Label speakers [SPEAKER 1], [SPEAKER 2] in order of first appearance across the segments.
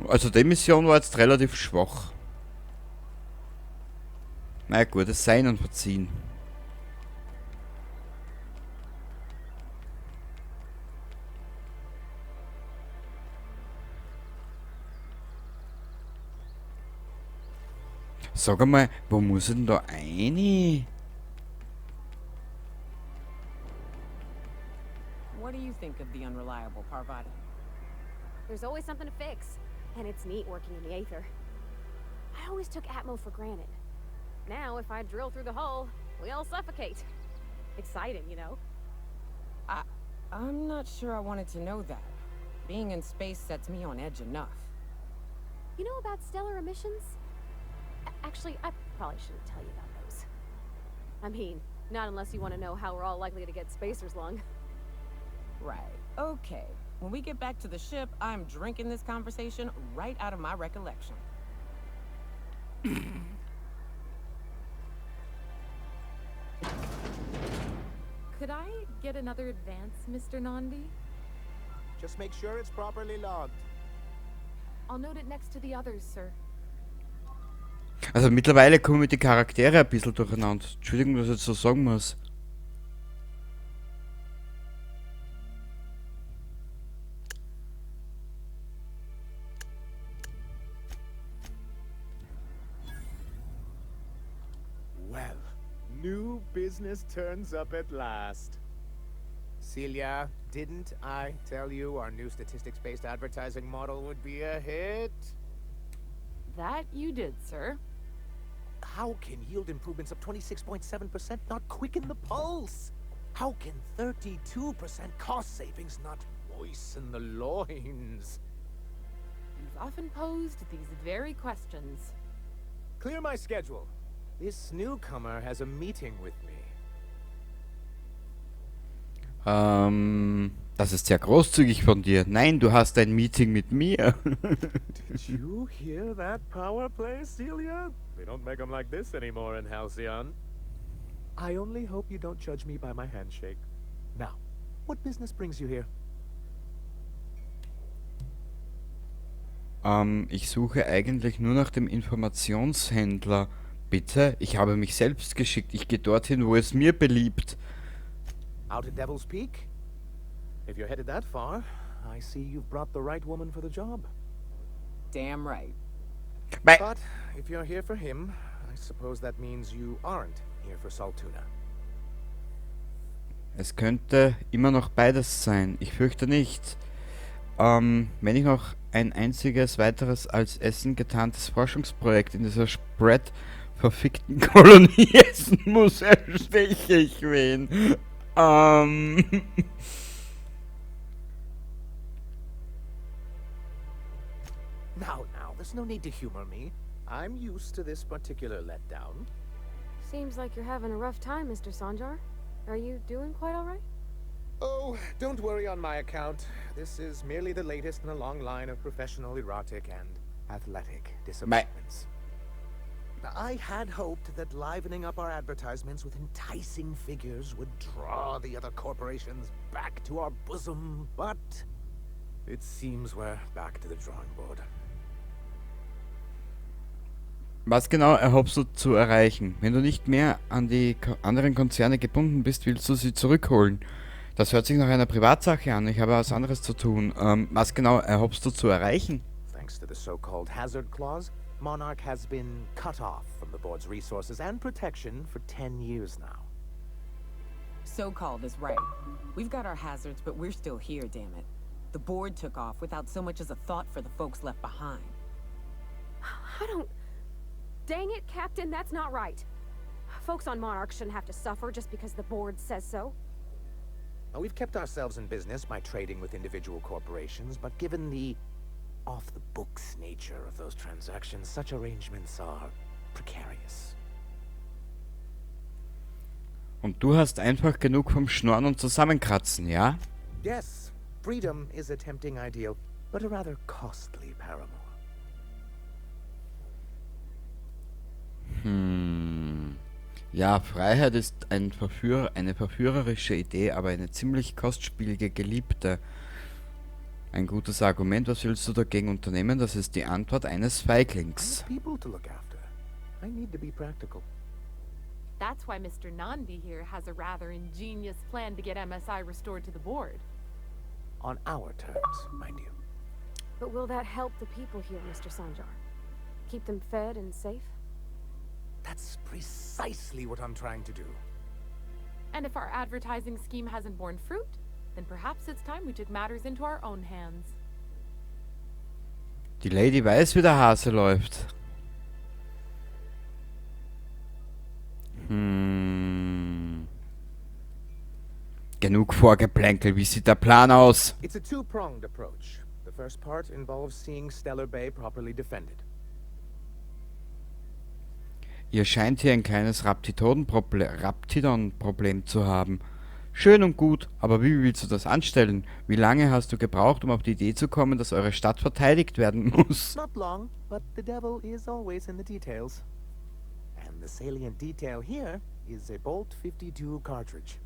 [SPEAKER 1] Also die Mission war jetzt relativ schwach. Na gut, es sei ihnen verziehen. Sag einmal, wo muss ich denn da rein?
[SPEAKER 2] What do you think of the unreliable Parvati?
[SPEAKER 3] There's always something to fix, and it's neat working in the Aether. I always took Atmo for granted. Now, if I drill through the hull, we all suffocate. Exciting, you know?
[SPEAKER 2] I'm not sure I wanted to know that. Being in space sets me on edge enough.
[SPEAKER 3] You know about stellar emissions? Actually, I probably shouldn't tell you about those. I mean, not unless you want to know how we're all likely to get spacer's lung.
[SPEAKER 2] Right. Okay. When we get back to the ship, I'm drinking this conversation right out of my recollection.
[SPEAKER 4] Could I get another advance, Mr. Nandi?
[SPEAKER 5] Just make sure it's properly logged.
[SPEAKER 4] I'll note it next to the others, sir.
[SPEAKER 1] Also mittlerweile kommen mir die Charaktere ein bisschen durcheinander. Entschuldigung, dass ich jetzt so sagen muss.
[SPEAKER 5] Well, new business turns up at last. Celia, didn't I tell you our new statistics-based advertising model would be a hit?
[SPEAKER 4] That you did, sir.
[SPEAKER 5] How can yield improvements of 26.7% not quicken the pulse? How can 32% cost savings not moisten the loins?
[SPEAKER 4] You've often posed these very questions.
[SPEAKER 5] Clear my schedule. This newcomer has a meeting with me.
[SPEAKER 1] Das ist sehr großzügig von dir. Nein, du hast ein Meeting mit mir.
[SPEAKER 5] Did you hear that power play, Celia? They don't make them like this anymore in Halcyon. I only hope you don't judge me by my handshake. Now, what business brings you here?
[SPEAKER 1] Ich suche eigentlich nur nach dem Informationshändler. Bitte? Ich habe mich selbst geschickt. Ich gehe dorthin, wo es mir beliebt.
[SPEAKER 5] Out at Devil's Peak? If you're headed that far, I see you've brought the right woman for the job.
[SPEAKER 2] Damn right.
[SPEAKER 1] Mei.
[SPEAKER 5] But if you're here for him, I suppose that means you aren't here for Saltuna.
[SPEAKER 1] Es könnte immer noch beides sein. Ich fürchte nicht. Wenn ich noch ein einziges weiteres als Essen getarntes Forschungsprojekt in dieser Spread verfickten Kolonie essen muss, ersteche ich wen.
[SPEAKER 5] Now, now, there's no need to humor me. I'm used to this particular letdown.
[SPEAKER 3] Seems like you're having a rough time, Mr. Sanjar. Are you doing quite all right?
[SPEAKER 5] Oh, don't worry on my account. This is merely the latest in a long line of professional, erotic, and athletic disappointments. I had hoped that livening up our advertisements with enticing figures would draw the other corporations back to our bosom, but it seems we're back to the drawing board.
[SPEAKER 1] Was genau erhoffst du zu erreichen? Wenn du nicht mehr an die anderen Konzerne gebunden bist, willst du sie zurückholen. Das hört sich nach einer Privatsache an. Ich habe was anderes zu tun. Was genau erhoffst du zu erreichen?
[SPEAKER 5] Thanks to the so-called hazard clause, Monarch has been cut off from the board's resources and protection for 10 years now.
[SPEAKER 2] So-called is right. We've got our hazards, but we're still here, damn it. The board took off without so much as a thought for the folks left behind.
[SPEAKER 3] I don't... Dang it, Captain, that's not right. Folks on Monarch shouldn't have to suffer just because the board says so.
[SPEAKER 5] Now, we've kept ourselves in business by trading with individual corporations, but given the off-the-books nature of those transactions, such arrangements are precarious.
[SPEAKER 1] Und du hast einfach genug vom Schnorren und Zusammenkratzen, ja?
[SPEAKER 5] Yes, freedom is a tempting ideal, but a rather costly paramour.
[SPEAKER 1] Ja, Freiheit ist eine verführerische Idee, aber eine ziemlich kostspielige Geliebte. Ein gutes Argument. Was willst du dagegen unternehmen? Das ist die Antwort eines
[SPEAKER 5] I
[SPEAKER 1] Feiglings.
[SPEAKER 5] have people to look after. I need to be practical.
[SPEAKER 4] That's why Mr. Nandi here has a rather ingenious plan to get MSI restored to the board.
[SPEAKER 5] On our terms, mind you.
[SPEAKER 3] But will that help the people here, Mr. Sanjar? Keep them fed and safe?
[SPEAKER 5] That's precisely what I'm trying to do.
[SPEAKER 4] And if our advertising scheme hasn't borne fruit, then perhaps it's time we took matters into our own hands.
[SPEAKER 1] Die Lady weiß, wie der Hase läuft. Genug Vorgeplänkel. Wie sieht der Plan aus?
[SPEAKER 5] It's a two-pronged approach. The first part involves seeing Stellar Bay properly defended.
[SPEAKER 1] Ihr scheint hier ein kleines Raptidon-Problem zu haben. Schön und gut, aber wie willst du das anstellen? Wie lange hast du gebraucht, um auf die Idee zu kommen, dass eure Stadt verteidigt werden muss?
[SPEAKER 5] Not long, but the devil is always in the details. And the salient detail here is a Bolt 52 cartridge.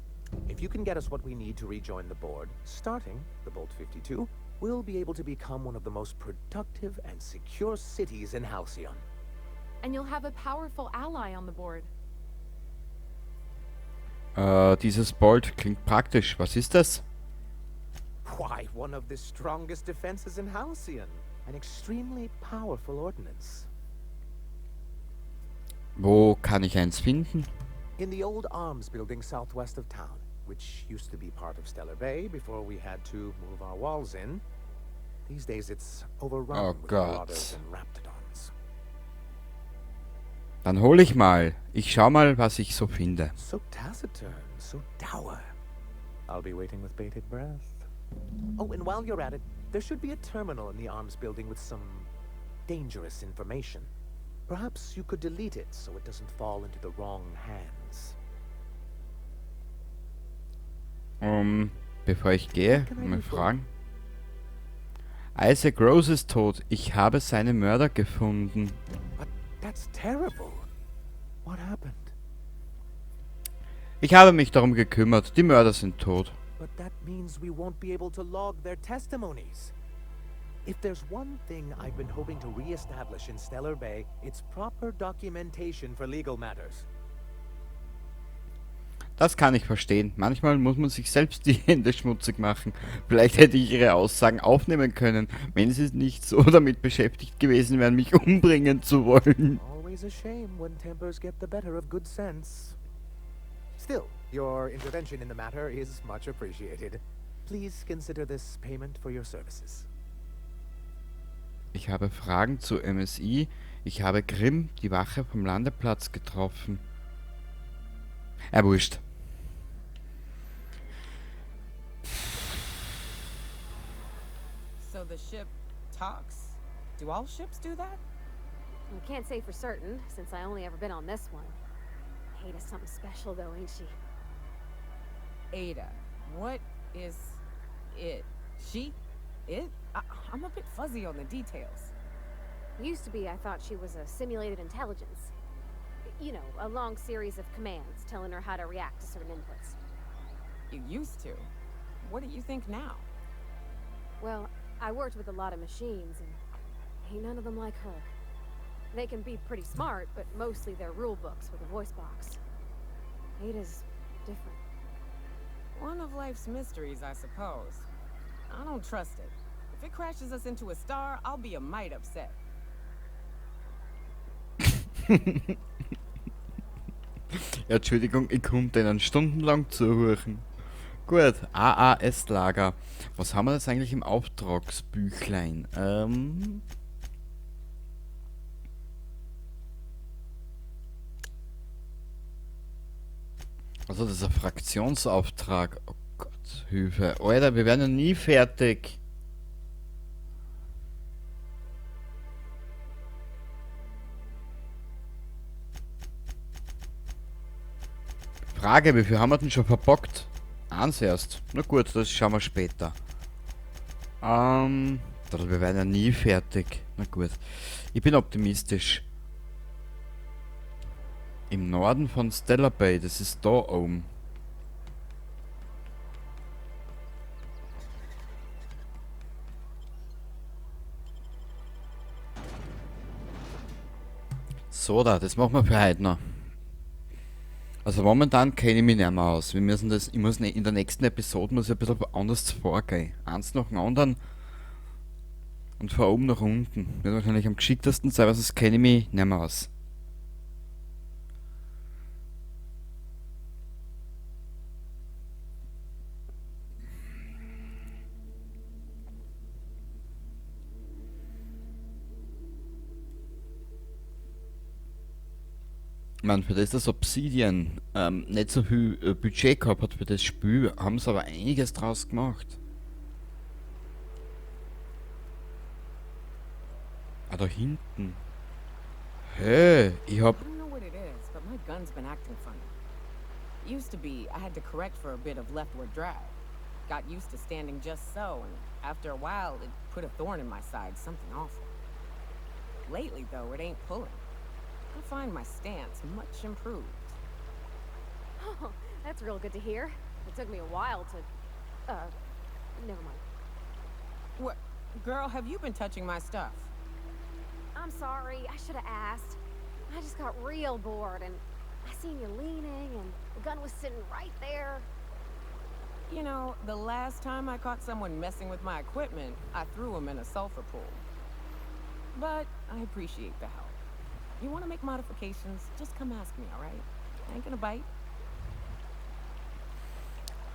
[SPEAKER 5] If you can get us what we need to rejoin the board, starting the Bolt 52, we'll be able to become one of the most productive and secure cities in Halcyon.
[SPEAKER 4] And you'll have a powerful ally on the board.
[SPEAKER 1] Dieses Bolt klingt praktisch. Was ist das?
[SPEAKER 5] Why, one of the strongest defenses in Halcyon. An extremely powerful ordnance.
[SPEAKER 1] Wo kann ich eins finden?
[SPEAKER 5] In the old arms building southwest of town, which used to be part of Stellar Bay before we had to move our walls in. These days it's overrun
[SPEAKER 1] Oh
[SPEAKER 5] with
[SPEAKER 1] Gott.
[SPEAKER 5] marauders and raptidons.
[SPEAKER 1] Dann hol ich mal. Ich schau mal, was ich so finde.
[SPEAKER 5] So taciturn, so dour. I'll be waiting with bated breath. Oh, and while you're at it, there should be a terminal in the arms building with some dangerous information. Perhaps you could delete it so it doesn't fall into the wrong hands.
[SPEAKER 1] Bevor ich gehe,
[SPEAKER 5] Can I
[SPEAKER 1] mal
[SPEAKER 5] do for you?
[SPEAKER 1] fragen. Isaac Rose ist tot. Ich habe seine Mörder gefunden.
[SPEAKER 5] But that's terrible. What happened?
[SPEAKER 1] Ich habe mich darum gekümmert. Die Mörder sind tot.
[SPEAKER 5] But that means we won't be able to log their testimonies. If there's one thing I've been hoping to re-establish in Stellar Bay, it's proper documentation for legal matters.
[SPEAKER 1] Das kann ich verstehen. Manchmal muss man sich selbst die Hände schmutzig machen. Vielleicht hätte ich ihre Aussagen aufnehmen können, wenn sie nicht so damit beschäftigt gewesen wären, mich umbringen zu wollen.
[SPEAKER 5] Always a shame when tempers get the better of good sense. Still, your intervention in the matter is much appreciated. Please consider this payment for your services.
[SPEAKER 1] Ich habe Fragen zu MSI. Ich habe Grimm, die Wache vom Landeplatz, getroffen. Wurscht.
[SPEAKER 2] So the ship talks? Do all ships do that?
[SPEAKER 3] I can't say for certain, since I only ever been on this one. Ada's something special, though, ain't she?
[SPEAKER 2] Ada, what is it? She? It? I'm a bit fuzzy on the details.
[SPEAKER 3] Used to be, I thought she was a simulated intelligence. You know, a long series of commands telling her how to react to certain inputs.
[SPEAKER 2] You used to. What do you think now?
[SPEAKER 3] Well, I worked with a lot of machines, and ain't none of them like her. They can be pretty smart, but mostly they're rule books with a voice box. Ada's different.
[SPEAKER 2] One of life's mysteries, I suppose. I don't trust it. If it crashes us into a star, I'll be a mite upset.
[SPEAKER 1] Ja, Entschuldigung, ich konnte denen stundenlang zuhören. Gut, AAS-Lager. Was haben wir das eigentlich im Auftragsbüchlein? Also das ist ein Fraktionsauftrag. Oh Gott, Hilfe. Alter, wir werden ja nie fertig. Frage, wie viel haben wir denn schon verbockt? Eins erst. Na gut, das schauen wir später. Wir werden ja nie fertig. Na gut. Ich bin optimistisch. Im Norden von Stellar Bay, das ist da oben. Episode. Das machen wir für heute noch. Also momentan kenne ich mich nicht mehr aus. Wir müssen das, ich muss in der nächsten Episode muss ich ein bisschen anders vorgehen. Eins nach dem anderen und von oben nach unten. Wird wahrscheinlich am geschicktesten sein, weil sonst kenne ich mich nicht mehr aus. Ich meine, für das, dass Obsidian nicht so viel Budget gehabt hat für das Spiel, haben sie aber einiges draus gemacht. Ah, da hinten. Hey, ich hab...
[SPEAKER 2] I don't know what it is, but my gun's been acting funny. Used to be, I had to correct for a bit of leftward drag. Got used to standing just so, and after a while, it put a thorn in my side, something awful. Lately, though, it ain't pulling. I find my stance much improved.
[SPEAKER 3] Oh, that's real good to hear. It took me a while to... never mind.
[SPEAKER 2] What? Girl, have you been touching my stuff?
[SPEAKER 3] I'm sorry, I should have asked. I just got real bored and I seen you leaning and the gun was sitting right there.
[SPEAKER 2] You know, the last time I caught someone messing with my equipment, I threw them in a sulfur pool. But I appreciate the help. You want to make modifications, just come ask me, all right? I ain't gonna bite.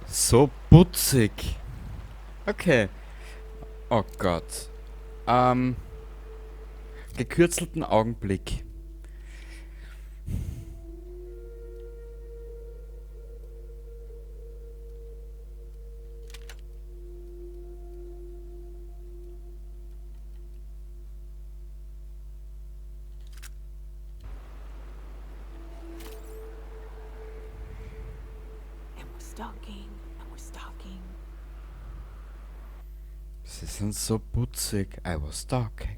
[SPEAKER 1] So putzig. Okay. Oh Gott. Gekürzelten Augenblick. Sie sind so putzig. I was stalking.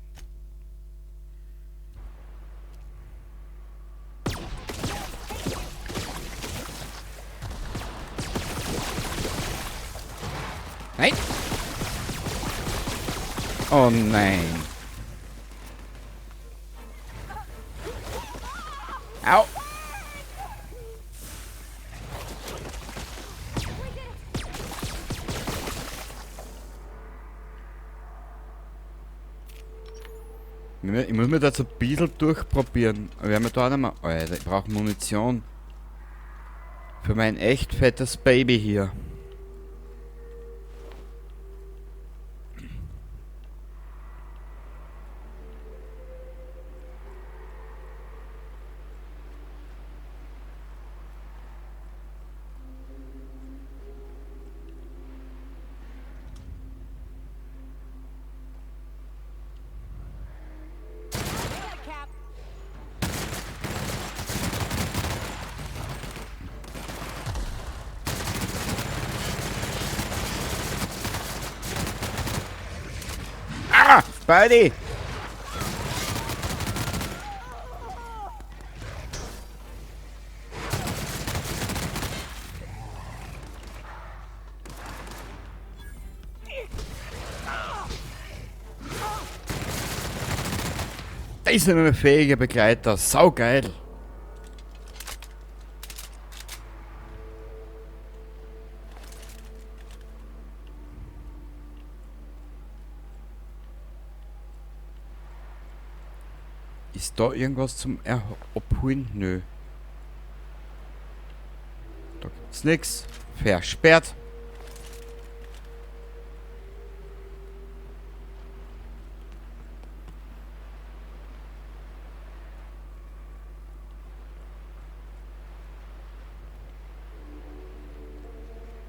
[SPEAKER 1] Nein! Oh nein! Au! Ich muss mir da jetzt ein bisschen durchprobieren. Wir haben ja da nicht mehr. Alter, ich brauche Munition. Für mein echt fettes Baby hier. Buddy! Das ist ein fähiger Begleiter. Saugeil! Ist da irgendwas zum Abholen? Nö. Da gibt's nix. Versperrt.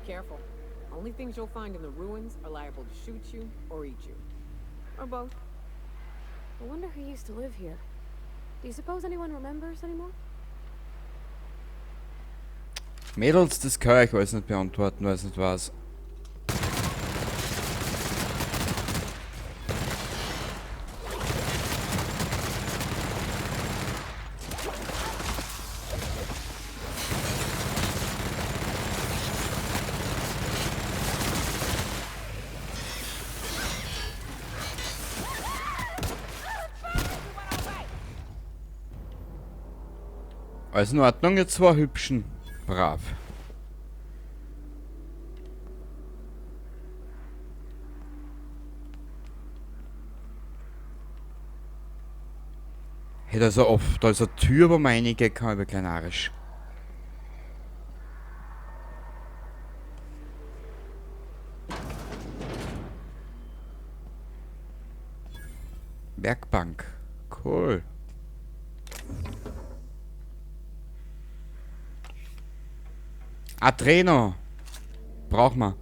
[SPEAKER 2] Careful. Only things you'll find in the ruins are liable to shoot you or eat you. Or both.
[SPEAKER 3] I wonder who used to live here. Do you suppose anyone remembers anymore?
[SPEAKER 1] Mädels, das kann ich alles nicht beantworten, weiß nicht was. Alles in Ordnung, ihr zwei Hübschen. Brav. Hey, da ist er offen. Da ist eine Tür, wo man reingehen kann, über kleinarisch. Werkbank. Cool. Adreno. Braucht man.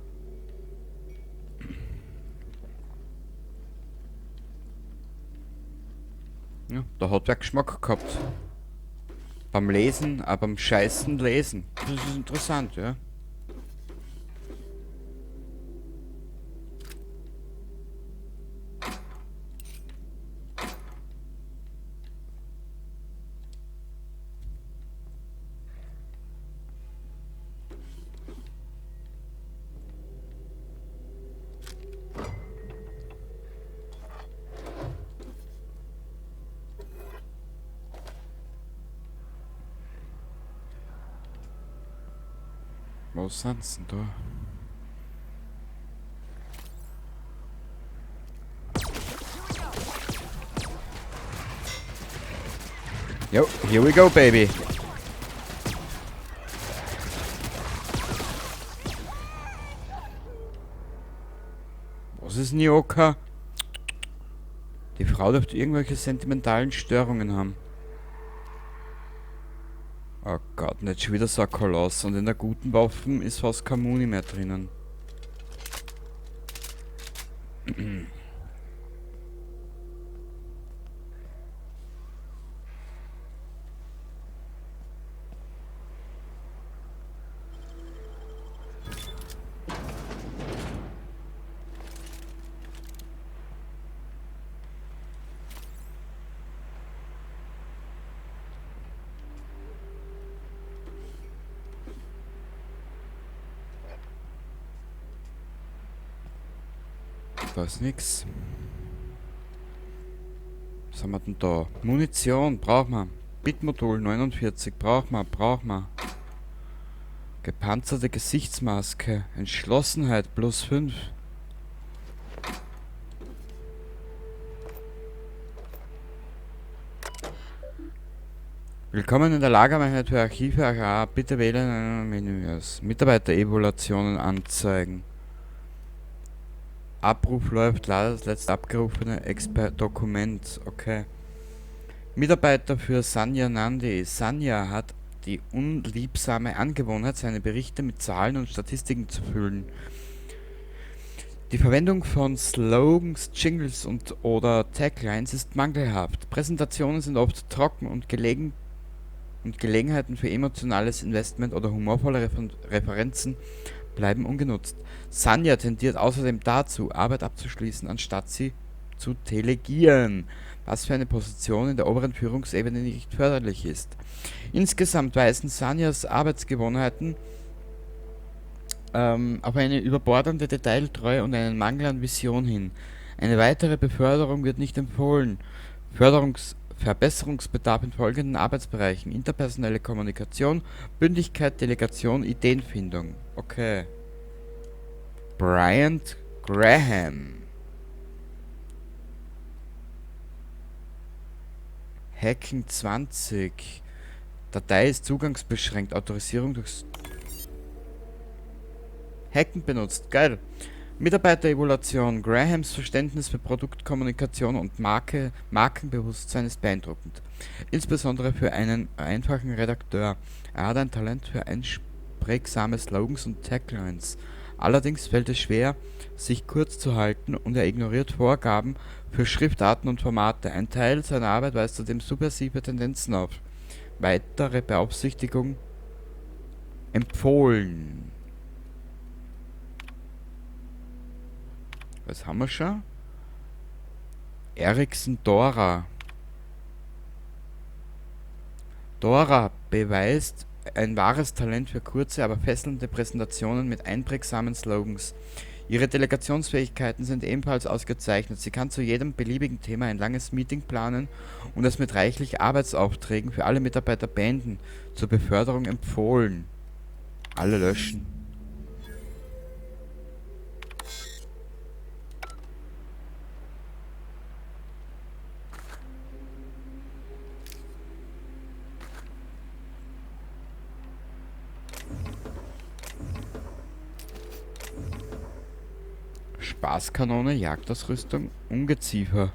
[SPEAKER 1] Ja, da hat wer Geschmack gehabt. Beim Lesen, auch beim Scheißen lesen. Das ist interessant, ja. Wo sind's denn da? Yo, here we go, baby. Was ist Nyoka? Die Frau dürfte irgendwelche sentimentalen Störungen haben. Oh Gott, nicht schon wieder so ein Koloss. Und in der guten Waffen ist fast kein Muni mehr drinnen. Da ist nix. Was haben wir denn da? Munition braucht man. Bitmodul 49 braucht man, braucht man. Gepanzerte Gesichtsmaske. Entschlossenheit plus 5. Willkommen in der Lagereinheit für Archive ARA. Bitte wählen ein Menü aus. Mitarbeiterevaluationen anzeigen. Abruf läuft, lade das letzte abgerufene Expert-Dokument. Okay. Mitarbeiter für Sanja Nandi. Sanja hat die unliebsame Angewohnheit, seine Berichte mit Zahlen und Statistiken zu füllen. Die Verwendung von Slogans, Jingles und oder Taglines ist mangelhaft. Präsentationen sind oft trocken und Gelegenheiten für emotionales Investment oder humorvolle Referenzen bleiben ungenutzt. Sanja tendiert außerdem dazu, Arbeit abzuschließen, anstatt sie zu delegieren, was für eine Position in der oberen Führungsebene nicht förderlich ist. Insgesamt weisen Sanjas Arbeitsgewohnheiten auf eine überbordende Detailtreue und einen Mangel an Vision hin. Eine weitere Beförderung wird nicht empfohlen. Verbesserungsbedarf in folgenden Arbeitsbereichen: interpersonelle Kommunikation, Bündigkeit, Delegation, Ideenfindung. Okay. Bryant Graham. Hacken 20. Datei ist zugangsbeschränkt. Autorisierung durchs Hacken benutzt. Geil. Mitarbeiterevaluation. Grahams Verständnis für Produktkommunikation und Markenbewusstsein ist beeindruckend. Insbesondere für einen einfachen Redakteur. Er hat ein Talent für einprägsame Slogans und Taglines. Allerdings fällt es schwer, sich kurz zu halten, und er ignoriert Vorgaben für Schriftarten und Formate. Ein Teil seiner Arbeit weist zudem subversive Tendenzen auf. Weitere Beaufsichtigung empfohlen. Was haben wir schon? Ericsson Dora. Dora beweist ein wahres Talent für kurze, aber fesselnde Präsentationen mit einprägsamen Slogans. Ihre Delegationsfähigkeiten sind ebenfalls ausgezeichnet. Sie kann zu jedem beliebigen Thema ein langes Meeting planen und es mit reichlich Arbeitsaufträgen für alle Mitarbeiter beenden. Zur Beförderung empfohlen. Alle löschen. Spaßkanone, Jagdausrüstung, Ungeziefer.